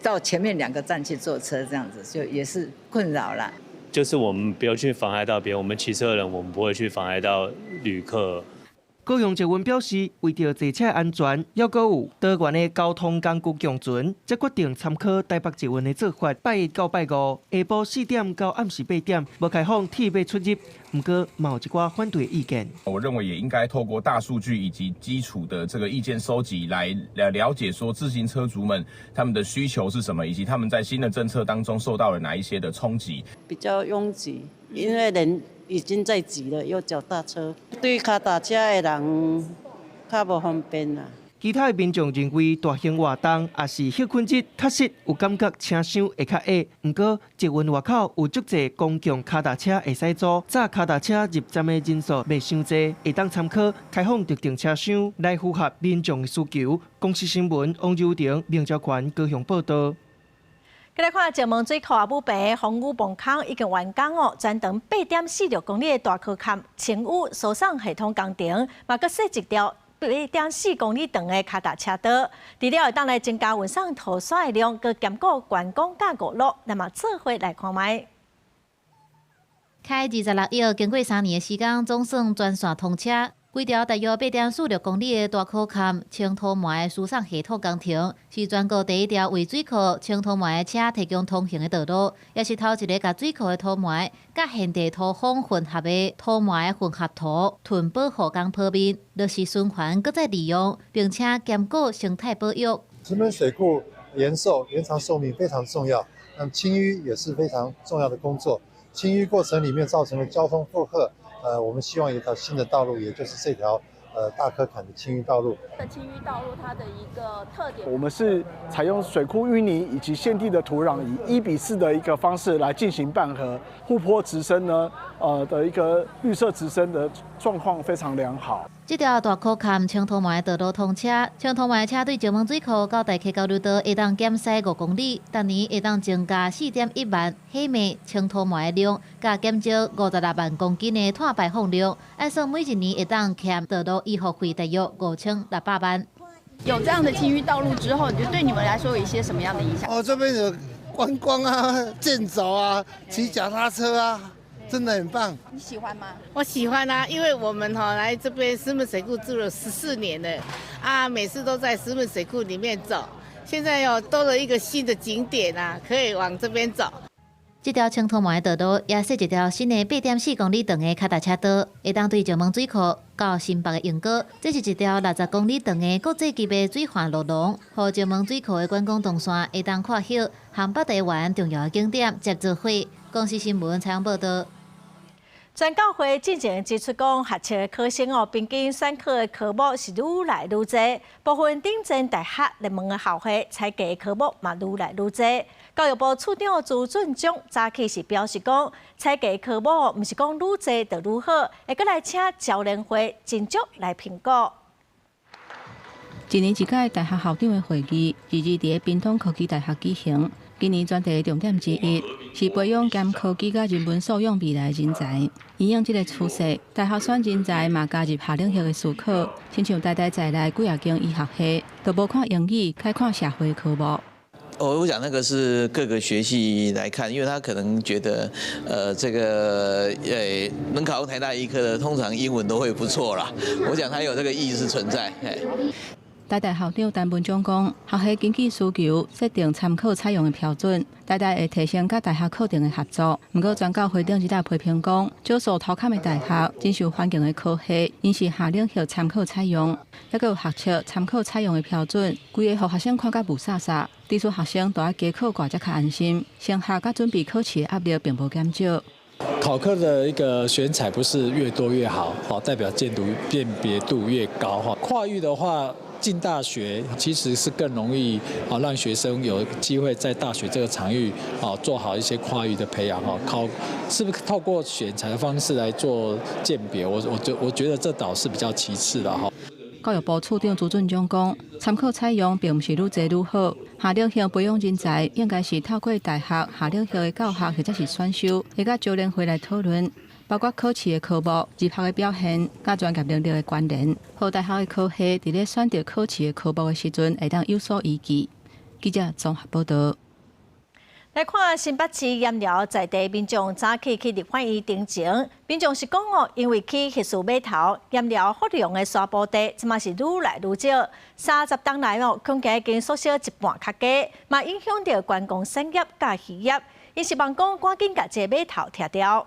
S4: 到前面兩個站去坐車，這樣子就也是困擾啦。
S7: 就是我們不要去妨礙到別人，我們騎車的人，我們不會去妨礙到旅客。
S22: 高雄捷運表示，為著坐車安全，猶閣有多元的交通工具共存，才決定參考台北捷運的做法。拜一到拜五下晡4點到暗時8點，無開放鐵馬出入。毋過，嘛有一寡反對意見。
S8: 我認為也應該透過大數據以及基礎的這個意見收集來了解，說自行車族們他們的需求是什麼，以及他們在新的政策當中受到了哪一些的衝擊。
S23: 比較擁擠，因為人已經在擠了，又腳踏車，對跤踏車的人較無方便啦。
S22: 其他的民眾認為，大型活動抑是歇睏日，確實有感覺車廂會較狹。毋過，捷運外口有足濟公共跤踏車會使租，載跤踏車入站的人數袂傷濟，會當參考開放特定車廂來符合民眾的需求。公視新聞王柔婷、明昭權高雄報道。
S1: 來看石門水庫阿母坪風雨磅空已經完工哦，全長8.46公里的大箍崁清淤疏送系統工程，嘛閣設一條8.4公里長的跤踏車道，除了會當來增加運送土沙的量，閣兼顧觀光佮娛樂，那麼做伙來看覓。
S24: 開26億，經過3年的時間，總算全線通車。規條大約8.46公里的大箍崁清土煤的輸送系統工程，是全國第一條為水庫清土煤的車提供通行的道路，也是頭一个共水庫的土煤佮現地土方混合的土煤混合土囤保護工鋪面，落實循環閣再利用，並且兼顧生態保育。
S25: 石門水庫延壽延長壽命非常重要，那麼清淤也是非常重要的工作。清淤過程裡面造成的交通負荷。我們希望一條新的道路，也就是這條大箍崁的清淤道路。
S11: 清淤道路它的一個特點，
S26: 我們是採用水庫淤泥以及現地的土壤，以1比4的一個方式來進行拌合，護坡植生呢，的一個綠色植生的狀況非常良好。
S24: 這條大箍崁清土煤道路通車，清土煤車對石門水庫到大溪交流道會當減駛5公里，逐年會當增加4.1萬火米清土煤的量，佮減少56萬公斤的碳排放量，按算每一年會當慳道路維護費大約5600萬。
S11: 有這樣的清淤道路之後，你覺得對你們來說有一些什麼樣的影響？
S27: 哦，這邊有觀光啊、健走啊、騎腳踏車啊。真的很棒。
S11: 你喜歡嗎？
S28: 我喜歡啊，因為我們哈來這邊石門水庫住了14年了，啊，每次都在石門水庫裡面走，現在又多了一個新的景點啊，可以往這邊走。
S24: 這條清土煤的道路也設一條新的8.4公里長的跤踏車道，會當對石門水庫到新北的鶯歌。這是一條60公里長的國際級的水岸路廊，予石門水庫的觀光動線會當看彼和北台灣重要的景點接做伙。公視新聞採訪報道。
S1: 全教會進前指出講，學測的考生哦，平均選考的科目是愈來愈濟，部分頂尖大學熱門的校系採計的科目嘛愈來愈濟。教育部處長朱俊忠早起是表示講，採計科目毋是講愈濟就愈好，會閣來請招聯會斟酌來評估。
S29: 一年一屆大學校長的會議，日日佇屏東科技大學舉行。今年專題的重點之一是培養兼科技佮人文素養未來人才。因應這个趨勢，大學選人才嘛加入下冷學的思考，親像台大在內幾若間醫學系，都無看英語，改看社會科目。
S30: 我想那個是各個學系來看，因為他可能覺得，這個能考台大醫科的，通常英文都會不錯啦。我想他有這個意思存在。
S29: 台大校長陳文忠講，學系根據需求設定參考採用的標準，台大會提升佮大學課程的合作。毋過專教會長這擺批評講，少數頭坎的大學真受環境的科系，𪜶是下冷學參考採用，猶閣有學測參考採用的標準，規个予學生看甲霧煞煞，致使學生都愛加考掛才較安心，升學佮準備考試的壓力並無減少。
S33: 考科的一個選材不是越多越好，代表鑑讀辨別度越高哈。跨域的話。進大學其實是更容易啊，讓學生有機會在大學這個場域啊，做好一些跨域的培養哈。靠，是不是透過選才的方式來做鑑別？我覺得這倒是比較其次的哈。
S29: 教育部處長朱俊忠講，參考採用並毋是愈濟愈好。夏令營培養人才，應該是透過大學夏令營的教學或者是選修，會佮招聯會來討論，包括考試的科目、入學的表現、佮專業能力的關聯。予大學的科系佇咧選擇考試的科目的時陣，會當有所依據。記者綜合報道。
S1: 來看新北市鹽寮在地民眾早起去立法院陳情，民眾是講哦，因為去彼事碼頭鹽寮福隆的沙埔地，這馬是愈來愈少。30冬來哦，恐驚已經縮小一半較低，嘛影響著觀光產業佮漁業。𪜶希望講趕緊共這個碼頭拆掉。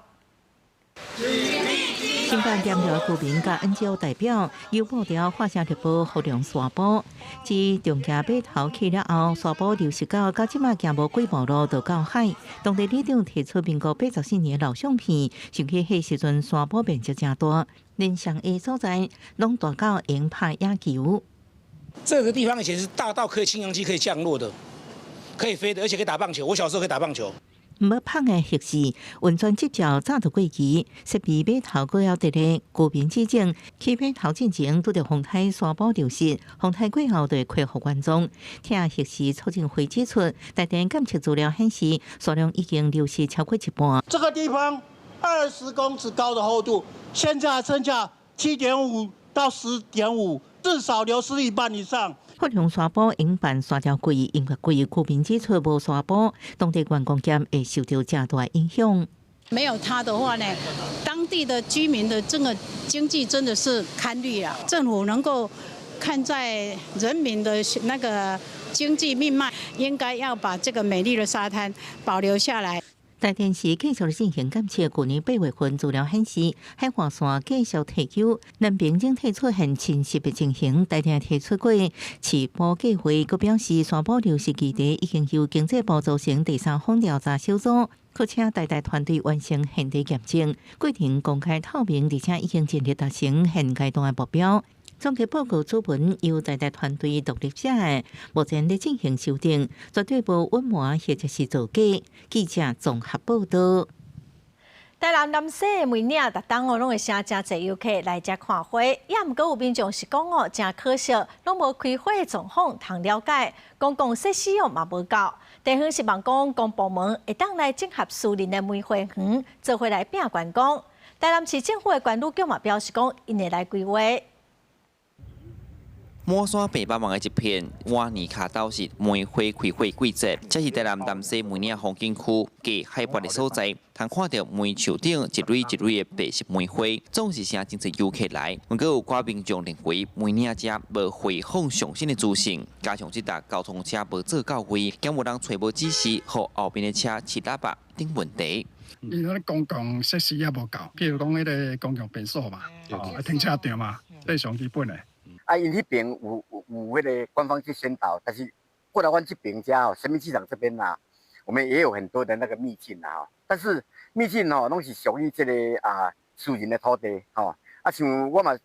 S3: 新北鹽寮居民佮 NGO 代表，由布條化成熱報福隆沙埔，自重建碼頭起了後，沙埔流失到到這馬行無幾步路就到海。當地里長提出民國84年老相片，想起彼時陣沙埔面積誠大，連上下所在攏大到會用拍野球。
S5: 這個地方以前是大到可以輕航機可以降落的，可以飛的，而且可以打棒球。我小時候可以打棒球。
S3: 毋捌麭的核四運轉執照早就過期，設備碼頭閣猶佇咧居民之前，起碼頭進前拄著風颱沙埔流失，風颱過後就會恢復原狀。聽核四促進會指出，台電檢測資料顯示，沙量已經流失超過一半。
S9: 這個地方20公尺高的厚度，現在剩下7.5到10.5，至少流失一半以上。
S3: 福隆沙埔營辦沙雕季，音樂季，居民指出無沙埔，當地觀光業會受到誠大影響。
S10: 沒有它的話呢，當地的居民的這個經濟真的是堪慮啊。政府能夠看在人民的那個經濟命脈，應該要把這個美麗的沙灘保留下來。
S3: 台電是繼續進行檢測，去年8月份資料顯示，海岸線繼續退休，南邊整體出現侵蝕的情形。台電提出過試埔計劃，閣表示沙埔流失議題已經由經濟部組成第三方調查小組，閣請台大團隊完成現地驗證，過程公開透明，而且已經盡力達成現階段的目標。總結報告主文由台大團隊獨立寫的，目前咧進行修訂，絕對無隱瞞或者是造假。記者綜合報道。
S1: 台南南勢的梅嶺，逐冬哦攏會吸誠濟遊客來遮看花，也毋過有民眾是講哦，誠可惜，攏無開花的狀況通了解，公共設施哦嘛無夠。地方希望講公部門會當來整合私人的梅花園，做伙來拼觀光。台南市政府的觀旅局嘛表示講，𪜶會來規劃。
S12: 滿山白茫茫的一片，碗泥跤都是梅花開花季節。這是台南南勢梅嶺風景區低海拔的所在，通看著梅樹頂一蕊一蕊的白色梅花，總是吸真濟遊客來。毋過有寡民眾認為梅嶺遮無花訪上新的資訊，加上這搭交通車無做到位，兼無人揣無指示，予後面的車揤喇叭等問題。
S13: 因為公共設施也無夠，譬如講彼个公共便所嘛，哦，停車場嘛，這是上基本的。
S14: 啊，𪜶彼邊有彼个官方去宣導，但是過來阮這邊遮吼，神明市場這邊啊，我們也有很多的那個秘境啊，但是秘境吼，攏是屬於這個啊私人的土地吼，啊像我嘛。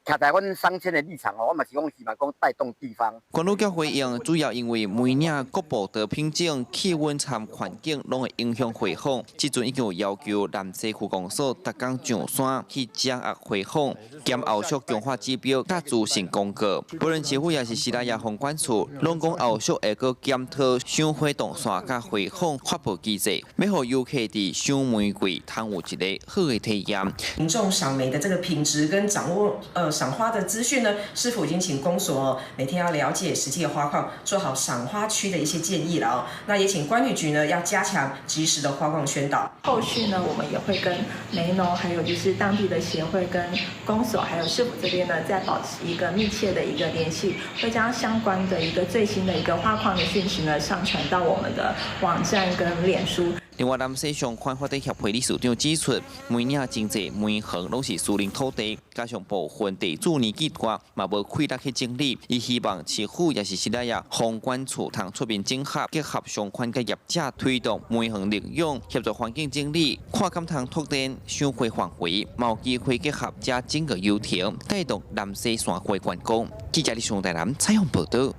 S14: 徛在阮商圈的立場哦，我嘛是講希望講帶動地方。
S12: 觀旅局回應，主要因為梅嶺局部的品種、氣溫參環境攏會影響花訪。這陣已經有要求南勢區公所逐工上山去掌握花訪，兼後續強化指標佮資訊公告。無論市府抑是士林夜風管處，攏講後續會閣檢討賞花動線佮花訪發布機制，欲予遊客佇賞梅季通有一个好的體驗。
S15: 民眾賞梅的這個品質跟掌握賞花的資訊呢，市府已經請公所每天要了解實際的花況，做好賞花區的一些建議了哦。那也請觀旅局呢要加強及時的花況宣導。
S16: 後續呢，我們也會跟梅農，還有就是當地的協會、跟公所，還有市府這邊呢，再保持一個密切的一個聯繫，會將相關的一個最新的一個花況的訊息呢，上傳到我們的網站跟臉書。
S12: 另外，南西相關發展協會理事長指出，梅嶺真濟梅園攏是私人土地，加上部分地主年紀大，嘛無氣力去整理。伊希望市府抑是時代啊，房管處通出面整合，結合相關嘅業者推動梅園利用，協助環境整理，看敢通拓展賞花範圍，嘛有機會結合遮整個遊艇，帶動南勢山花觀光。記者李松台南採訪報道。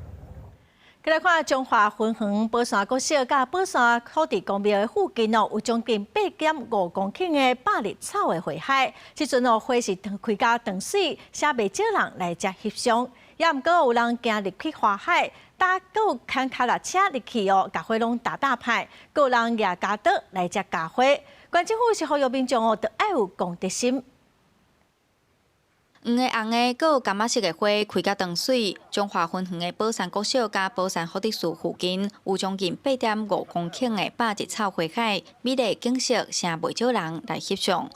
S1: 來看彰化芬園寶山國小佮寶山土地公廟的附近哦，有將近8.5公頃的百日草的花海。這陣哦，花是開甲當媠，寫袂少人來遮翕相。也毋過有人行入去花海，搭閣牽跤踏車入去哦，共花攏踏踏歹。閣有人舉鉸刀來遮鉸花。縣政府是呼籲民眾哦，著愛有公德心。
S2: 黃的、紅的，閣有柑仔色的花開甲當媠。彰化芬園的寶山國小佮寶山福德寺附近，有將近8.5公頃的百日草花海，美麗景色，誠袂少人來翕相。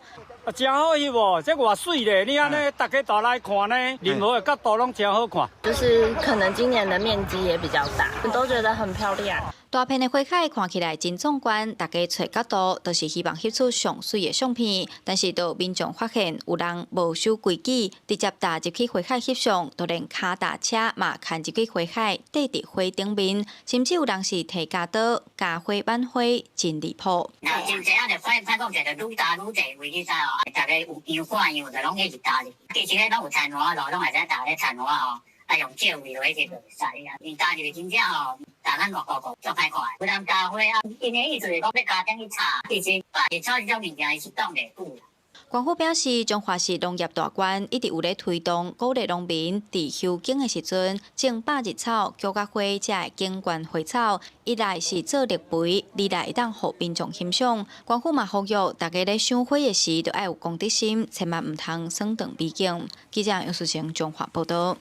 S4: 啊，誠好翕哦，這偌媠咧！你按呢，逐家都來看呢，任何的角度攏誠好看。
S6: 就是可能今年的面積也比較大，都覺得很漂亮。
S2: 大片的花海看起來真壯觀，大家揣角度都是希望翕出上媠的相片。但是，就民眾發現有人無守規矩，直接踏入去花海翕相，就連跤踏車嘛牽入去花海，綴佇花頂面，甚至有人是提鉸刀鉸花挽花，真離譜。
S7: 那真濟啊，就發發講者就愈踏愈濟位去知哦，逐家有樣看樣，就攏一直踏入。其實彼攏有田禾路，攏會使踏咧田禾吼。啊，用借位落去就會使啊。因踏入去真正吼，踏咱外國國足歹看。有人鉸花啊，𪜶的意思是講欲加點去插，其實百日草這種物件，伊是擋袂久啦。
S2: 縣府表示，彰化是農業大縣，一直有咧推動鼓勵農民佇修景的時陣種百日草、菊仔花這的景觀花草。一來是做綠肥，二來會當予民眾欣賞。縣府嘛呼籲大家咧賞花的時，著愛有公德心，千萬毋通損斷美景。記者楊淑晴彰化報道。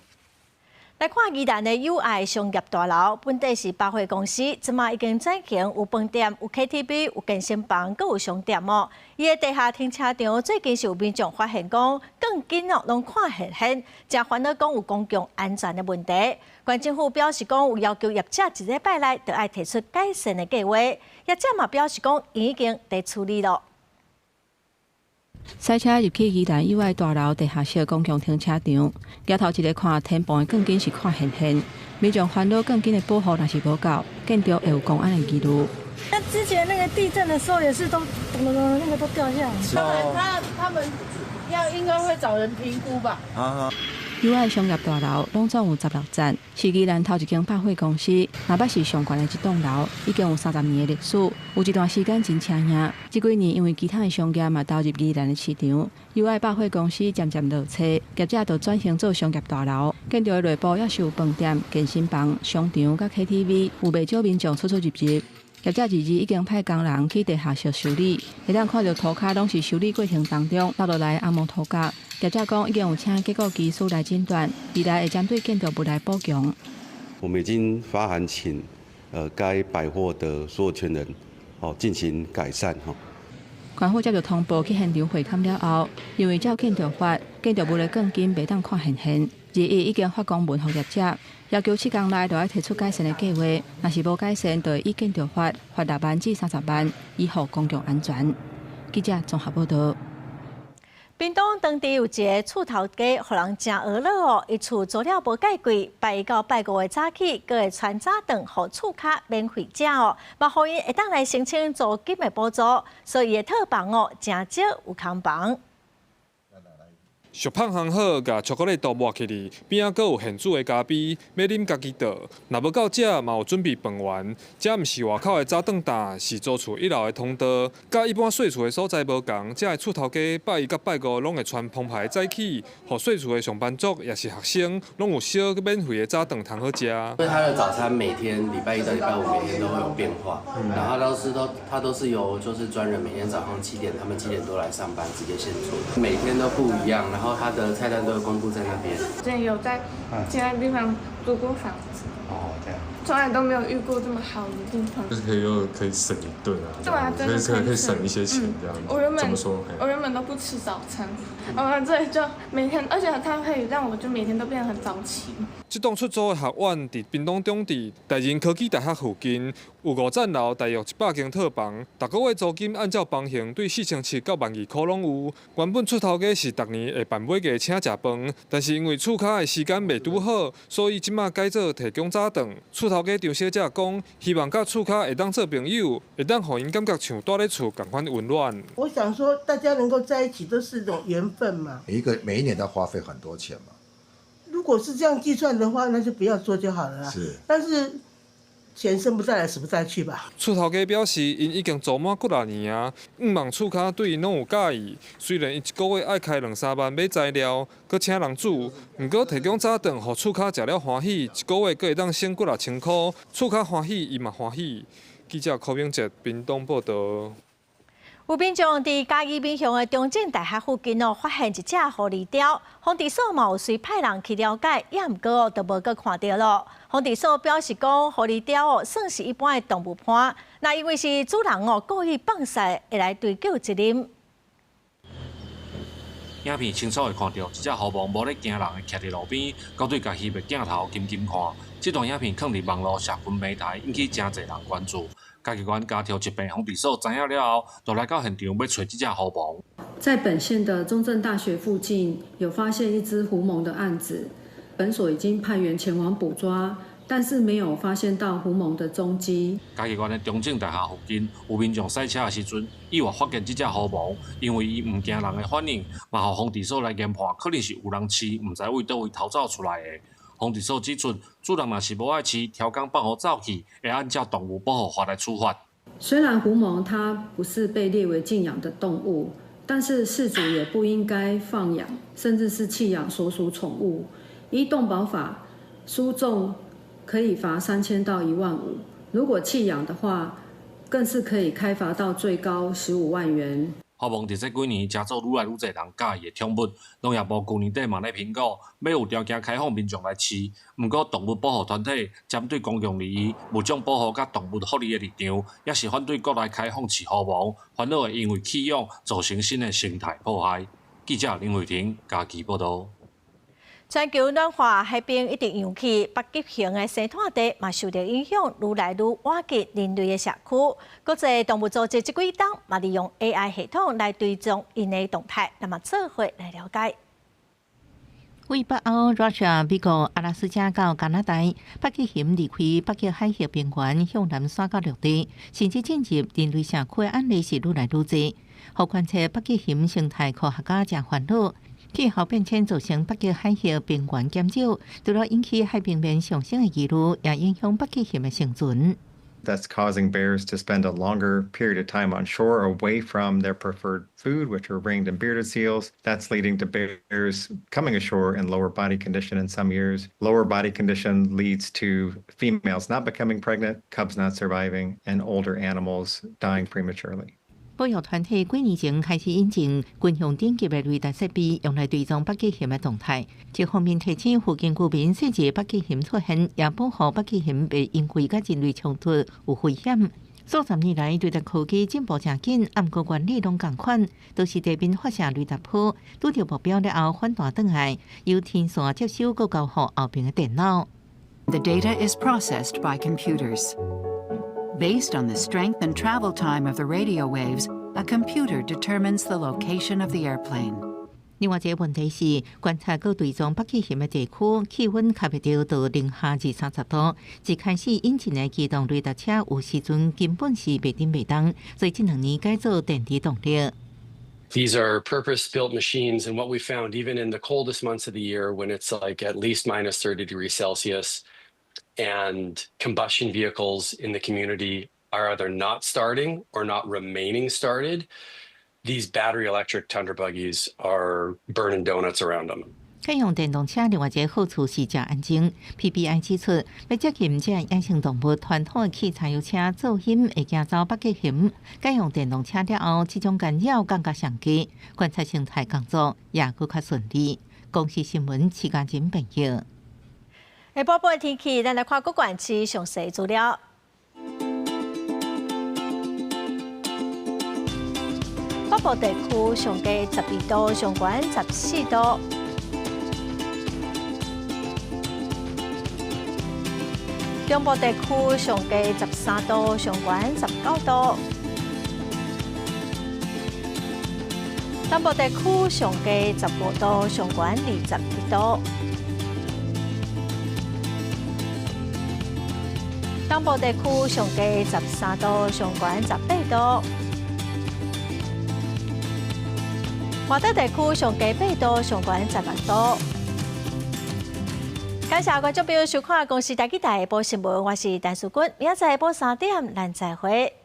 S1: 來看宜蘭的友愛商業大樓，本底是百貨公司，這馬已經轉型，有飯店、有 KTV、有健身房，閣有商店哦。伊的地下停車場最近是有民眾發現講，鋼筋哦攏看現現，誠煩惱講有公共安全的問題。縣政府表示講，有要求業者一禮拜內著愛提出改善的計劃，業者嘛表示講已經佇處理了。
S29: 駛車入去宜蘭友愛大樓地下室公共停車場，舉頭一个看天棚的鋼筋是看現現，民眾煩惱鋼筋的保護若是無夠，建築會有工安的疑慮。
S8: 那之前那個地震的時候也是都咚咚咚，那個都掉下來。
S28: 當然，他們要應該會找人評估吧。
S29: 友愛商業大樓攏總有16層，是宜蘭頭一間百貨公司，嘛捌是上懸的一棟樓，已經有30年的歷史。有一段時間真車贏，這幾年因為其他的商業嘛投入宜蘭的市場，友愛百貨公司漸漸落勢，業者就轉型做商業大樓。建築的內部也是有飯店、健身房、商場佮 KTV，有袂少民眾出出入入。業者二二已經派工人去地下室修理，會當看著塗跤攏是修理過程當中落落來紅毛塗跤。業者講已經有請結構技師來診斷，未來會針對建築物來補強。
S17: 我們已經發函請該百貨的所有權人哦進行改善哈。
S29: 縣府接著通報去現場會勘了後，因為照建築法，建築物的鋼筋袂當看現現，21已經發公文予業者，要求7天內就愛提出改善的計劃，若是無改善，就會依建築法罰6萬至30萬，以護公共安全。記者綜合報道。
S1: 屏東當地有一个厝頭家，予人誠懊惱哦。伊厝租了無蓋幾，拜一到拜五的早起，閣會傳早頓予厝跤免費食哦，嘛予𪜶會當來申請租金的補助，所以伊的套房哦，誠少有空房。
S18: 俗麭烘好，共巧克力塗抹起去，邊仔閣有現煮的咖啡，欲啉家己倒。若無夠食，嘛有準備飯圓。這毋是外口的早頓擔，是租厝一樓的通道。佮一般細厝的所在無仝，這的厝頭家拜一佮拜五攏會傳澎湃的早起，予細厝的上班族抑是學生，攏有小免費的早頓通好食。
S19: 因為他的早餐每天禮拜一到禮拜五每天都會有變化，然後他都是由就是專人每天早上7點，他們7點多來上班，直接現做，每天都不一樣。然後他的菜單都會公布在那邊。
S20: 之前有在其他地方租過房子，哦，這樣。
S11: 從來都沒有遇過這麼好的地方。
S18: 就是可以又可以省一頓啊，
S11: 對啊，真的
S18: 可以省一些錢這樣。
S11: 我原本
S18: 怎麼說？
S11: 我原本都不吃早餐，我來這裡就每天，而且它可以讓我就每天都變得很早起。
S18: 這棟出租的學院佇屏東中鎮大仁科技大學附近，有五層樓，大約100間套房。逐個月租金按照房型，對4700到12,000塊攏有。原本厝頭家是逐年會辦尾牙請食飯，但是因為厝跤的時間袂拄好，所以這馬改做提供早頓。厝頭家張小姐講，希望佮厝跤會當做朋友，會當予𪜶感覺像蹛佇厝仝款溫暖。
S9: 我想說，大家能夠在一起都是一種緣分嘛。
S20: 每一年都要花費很多錢嘛。
S9: 如果是這樣計算的話，那就不要做就好了啦。
S20: 是，
S9: 但是錢生不帶來，死不帶去吧。
S18: 厝頭家表示，𪜶已經租滿幾若年啊，向望厝跤對𪜶攏有佮意。雖然𪜶一個月愛開兩三萬買材料，閣請人煮，毋過提供早頓，予厝跤食了歡喜，一個月閣會當省幾若千箍，厝跤歡喜，伊嘛歡喜。記者柯明哲屏東報導。
S1: 有民眾佇嘉義民雄的中正大學附近哦，發現一隻狐狸雕，防治所嘛有隨派人去了解，也毋過哦，都無閣看著囉。防治所表示講，狐狸雕哦，算是一般的動物伴，那因為是主人哦故意放肆，會來追究責任。
S21: 影片清楚會看著，這隻狐獴無咧驚人的徛佇路邊，閣對共翕的鏡頭緊緊看。這段影片囥佇網路社群媒體，引起誠濟人關注。嘉義縣家庭疾病防治所知影了後，就來到現場欲揣這隻狐獴。
S22: 在本縣的中正大學附近有發現一隻狐獴的案子，本所已經派員前往捕抓，但是沒有發現到狐獴的蹤跡。
S21: 嘉義縣的中正大學附近有民眾駛車的時陣，意外發現這隻狐獴，因為伊毋驚人的反應，嘛予防治所來研判，可能是有人飼，毋知為佗位逃走出來的。防治所指出，主人若是無愛飼，刁工放予走去，會按照動物保護法來處罰。
S22: 雖然狐獴它不是被列為禁養的動物，但是飼主也不應該放養，甚至是棄養所屬寵物。依動保法，書重可以罰3000到1.5萬，如果棄養的話，更是可以開罰到最高15萬元。
S21: 狐獴佇這幾年成做愈來愈濟人佮意的寵物。農業部舊年底嘛咧評估，欲有條件開放民眾來飼。毋過動物保護團體針對公共利益、物種保護佮動物福利的立場，也是反對國內開放飼狐獴，煩惱會因為棄養造成新的生態破壞。記者林慧婷嘉義報導。
S1: 全球暖化，海冰一直融去，北極熊的生湠地嘛受著影響，愈來愈倚近人類的社區。國際動物組織這幾冬嘛利用 AI 系統來追蹤𪜶的動態，那麼做伙來了解。
S3: 為北歐、Russia、美國、阿拉斯加到加拿大，北極熊離開北極海峽邊緣，向南徙到陸地，甚至進入人類社區的案例是愈來愈濟。予觀測北極熊生態科學家誠煩惱。氣候變遷造成北極海峽冰原減少，除了引起海平面上升的疑慮，也影響北極熊的生存。
S23: That's causing bears to spend a longer period of time on shore away from their preferred food, which are ringed and bearded seals. That's leading to bears coming ashore in lower body condition in some years. Lower body condition leads to females not becoming pregnant, cubs not surviving, and older animals dying prematurely.
S3: 保育團體幾年前開始引進軍用頂級的雷達設備，用來追蹤北極熊的動態。一方面提醒附近居民細緻北極熊出現，也保護北極熊袂因為佮人類衝突有危險。數十年來，雷達科技進步誠緊，毋過原理攏仝款，都是地面發射雷達波，拄著目標了後反彈轉來，由天線接收，閣交予後爿的電腦。
S24: The data is processed by computers. Based on the strength and travel time of the radio waves, a computer determines the location of the airplane.
S3: 另外一個問題是，觀察閣追蹤北極熊的地區，氣溫較袂著到零下二三十度。一開始引進的機動雷達車有時陣根本是袂振袂動，所以這兩年改做電池動力。
S25: These are purpose-built machines, and what we found, even in the coldest months of the year, when it's like at least minus 30 degrees Celsius, and combustion vehicles in the community are either not starting or not remaining started, these battery electric Tundra buggies are burning donuts around them.
S3: 改用電動車另外一個好處是誠安靜。PBI 指出，欲接近這野生動物，傳統的汽柴油車噪音會驚走北極熊。改用電動車了後，這種干擾降甲上低，觀察生態工作也閣較順利。公視新聞，徐家仁編譯。
S1: 下晡的天氣，咱來看各縣市詳細資料。北部地區上低12度，上懸14度。中部地區上低13度，上懸19度。南部地區上低15度，上懸21度。東部地區上低13度，上懸18度。外島地區上低8度，上懸16度。感謝觀眾朋友收看《公視台語台》下晡新聞，我是陳淑君，明仔載下晡3點，咱再會。